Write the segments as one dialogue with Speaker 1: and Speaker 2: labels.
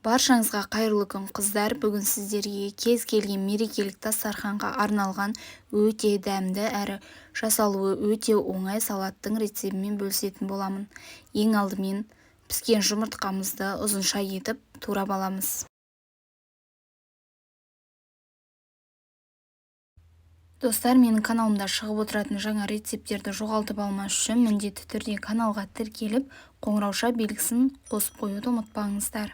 Speaker 1: Баршаңызға қайырлы күн, қыздар! Бүгін сіздерге кез келген мерекелік дастарханға арналған өте дәмді әрі жасалуы өте оңай салаттың рецебімен бөлісетін боламын. Ең алдымен піскен жұмыртқамызды ұзынша етіп турап аламыз. Достар, менің каналымда шығып отыратын жаңа рецепттерді жоғалтып алмас үшін міндетті түрде каналға тіркеліп, қоңырауша белгісін қосып қоюды ұмытпаңыздар.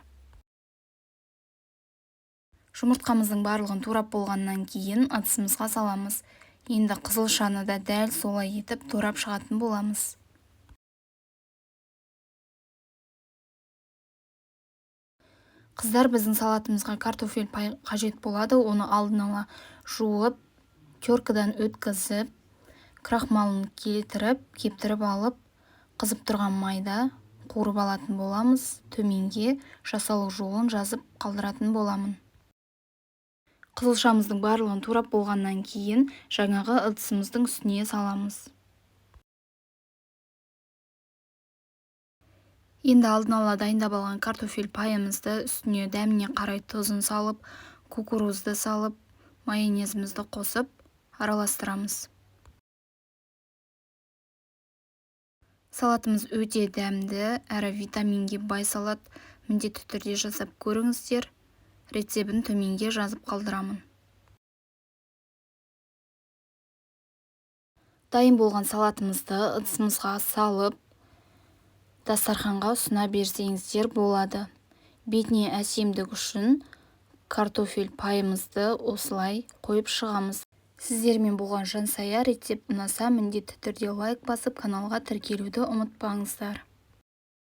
Speaker 1: Жұмыртқамыздың барлығын турап болғаннан кейін ыдысымызға саламыз. Енді қызылшаны да дәл солай етіп турап шығатын боламыз. Қыздар, біздің салатымызға картофель пай қажет болады. Оны алдын ала жуып, теркадан өткізіп, крахмалын кетіріп, кептіріп алып, қызып тұрған майда қуырып алатын боламыз. Төменге жасалу жолын жазып қалдыратын боламын. Қызылшамыздың барлығын турап болғаннан кейін жаңағы ыдысымыздың үстіне саламыз. Енді алдын ала дайындап алған картофель пайымызды үстіне дәміне қарай тұзын салып, кукурузды салып, майонезімізді қосып араластырамыз. Салатымыз өте дәмді әрі витаминге бай салат. Міндетті түрде жасап көріңіздер. Рецебін төменге жазып қалдырамын. Дайын болған салатымызды ыдысымызға салып, дастарханға ұсына берсеңіздер болады. Бетіне әсемдік үшін картофель пайымызды осылай қойып шығамыз. Сіздермен болған Жансая. Рецепт ұнаса, міндетті түрде лайк басып, каналға тіркелуді ұмытпаңыздар.